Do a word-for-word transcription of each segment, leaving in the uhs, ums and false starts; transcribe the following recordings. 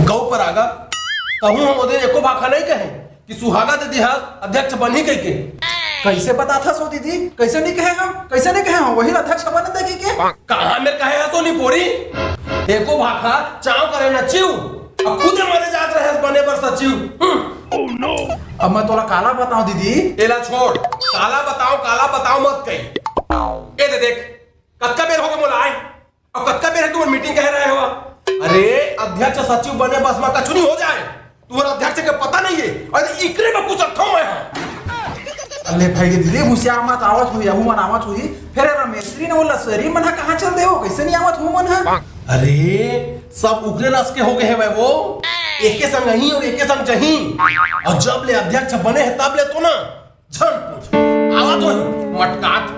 गौ परागा, तहूं हम ओदे एको भाखा नहीं कहे कि सुहागा दीदी ह अध्यक्ष बनही कहिके। कैसे बताथस ओ दीदी? कैसे नहीं कहे हम? कैसे नहीं कहे हम? वही अध्यक्ष बने दे कहिके। कहाँ मेर कहे हस ओ निपोरी? एको भाखा चाव करे न चिव, अब खुदे मरे जात रहे बने बर सचिव। हम्म। अब मैं तोला काला बताऊं दीदी? एला छोड़, काला बताओ, काला बताओ मत कही। ए दे देख, कतका बेर हो गए मोला आए, अब कतका बेर है तुमन मीटिंग कहे रहे हो? अरे, अध्यक्ष सचिव बने बस में कछु नहीं हो जाए। तुम्हारा अध्यक्ष के पता नहीं है। अरे, इकरे में कुछ रखा मैं हाँ। अरे भाई, धीरे घुसिया मत, आवत हुई, अहू मन आवत हुई। फिर रमेश्वरी ने बोला, "सरी मन हा कहाँ चल दे हो? कैसे नहीं आवत हो मन हा?" अरे, सब उगरे रस के हो गए हैं वो। एके संग अही और एके संग जही। और जब ले अध्यक्ष बने हैं, तब ले तो ना। झन पूछ, आवा तो ही मटकात।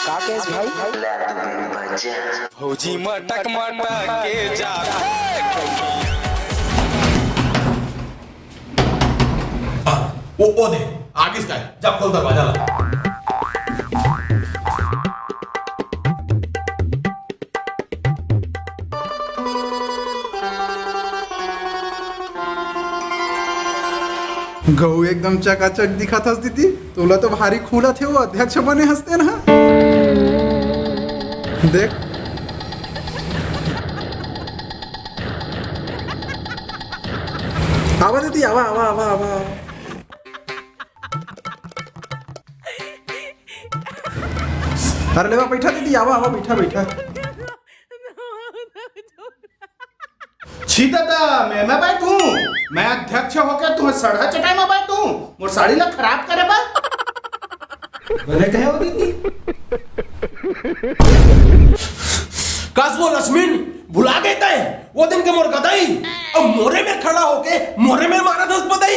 का केस भाई? फौजी मटक मटक के जा। हाँ, वो, वो दे, आगिस काय, जा खोल दरवाजा ला। गऊ एकदम चकाचक दिखत हस दीदी, तोला तो भारी खुलत हे वो अध्यक्ष बने हस तेन हा। देख, आवा दीदी, आवा, आवा, आवा, आवा। अरे लेवा, बैठा दीदी, आवा, आवा, बैठा, बैठा। छी दादा, मैं, मैं बैठूं? मैं अध्यक्ष होके तुम्हें सड़हा चटाई में बैठूं? मोर साड़ी ला खराब करे बर? बने कहे हो दीदी? कस वो लक्ष्मीन, भुला गए तय? वो दिन के मोर गदाई, अब मोरे में खड़ा होके मोरे में मारा दस बदाई।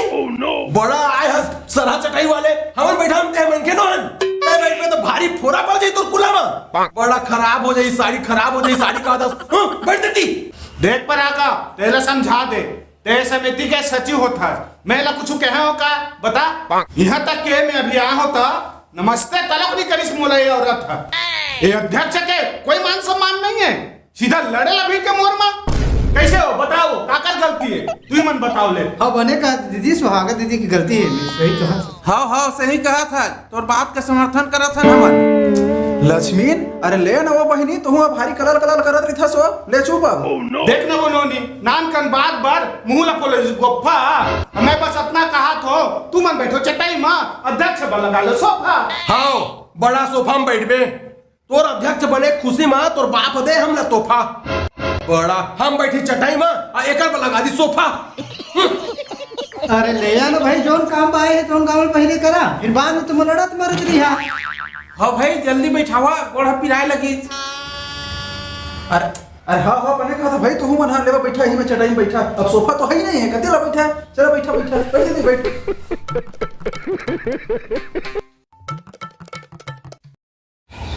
बड़ा आय हस सरहा चटाई वाले, हमन बैठा हम ते मन के नोहन। तय बैठ में तो भारी फोरा पड़ जाई तोर कुला में। बड़ा खराब हो जाई साड़ी, खराब हो जाई साड़ी का दस। हं, बैठ देती। देख परागा, तेला समझा दे। ते समिति के सचिव होत हस, मैं ला कुछु कहे हो का? बता। इहां तक के मैं अभी आ होता, नमस्ते तलक भी करिस मोला ये औरत ह। ये अध्यक्ष के कोई मान सम्मान नहीं है, सीधा लड़े ला भीड़ के मोर मा। कैसे हो बताओ, काकर गलती है? तू ही मन बताओ ले। हाँ, बने कहा दीदी, सुहागा दीदी की गलती है, सही कहा। हाँ, हाँ, सही कहा था। तोर बात के समर्थन करत हन हमन। लक्ष्मी, अरे ले न वो बहिनी, तुहू भारी कलल कलल करत रहिथस वो, ले चुप अब। देख न वो नोनी, नान कन बात बर मुंह ला खोले गोफा। मैं बस अतना कहा थो, तुमन बैठो चटाई मा, अध्यक्ष बल लगा लो सोफा। हाव, बड़ा सोफा में बैठबे। तोर अध्यक्ष बने खुशी मा तोर बाप दे हमला तोहफा। बड़ा हम बैठी चटाई मा, आ एकर बल लगा दी सोफा। अरे ले आ ना भाई, जोन काम बा आए हे, जोन काम पहले करा, फिर बाद में तुम लड़त मरत रहिहा। हाँ भाई, जल्दी बैठावा, गोड़ पिराए लगी। अरे, अरे हाँ, हाँ, बने कहा था भाई, तू मन हाँ लेवा बैठा, यही में चटाई में बैठा। अब सोफा तो है ही नहीं है, कते ला बैठा? चला बैठा, बैठा, बैठ दे, बैठ।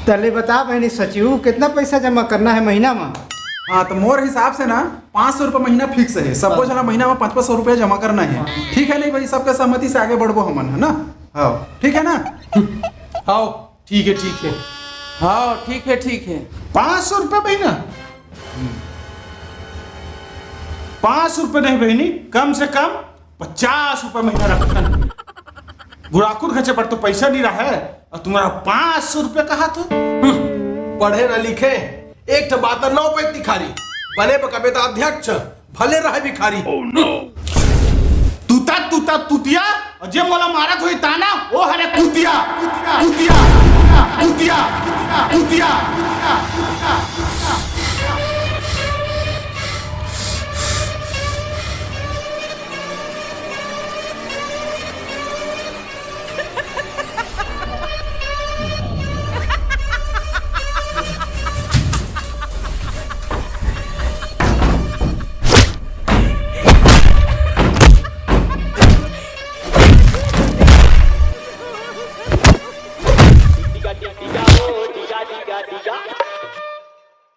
तले बता बहनी सचिव, कितना पैसा जमा करना है महीना में? हाँ, तो मोर हिसाब से ना, पाँच सौ रुपया महीना फिक्स है। सबो जना महीना में पाँच पाँच सौ रुपया जमा करना है। ठीक है नहीं भाई, सबका सहमति से आगे बढ़बो हमन, है ना? हाँ, ठीक है ना? हाँ, ठीक है, ठीक है। हाँ, ठीक है, ठीक है। पाँच सौ रुपया महीना? पाँच सौ रुपया नहीं बहनी, कम से कम पचास रुपया महीना रखथन। गुड़ाखुर खर्चे पर तो पैसा नहीं रहा है, और तुम्हारा पाँच सौ रुपया कहा तो? हम्म, पढ़े ना लिखे, एक ठो बात नौ पे तिखारी, बने पे कबे तो अध्यक्ष, भले रहे भिखारी। तूता, तूता, तूतिया, और जे मोला मारत होई ताना, ओ हरे कुतिया, कुतिया, कुतिया, कुतिया, कुतिया।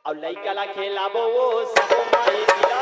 अउ लइका ला खेलाबो वो सबो माई पिला।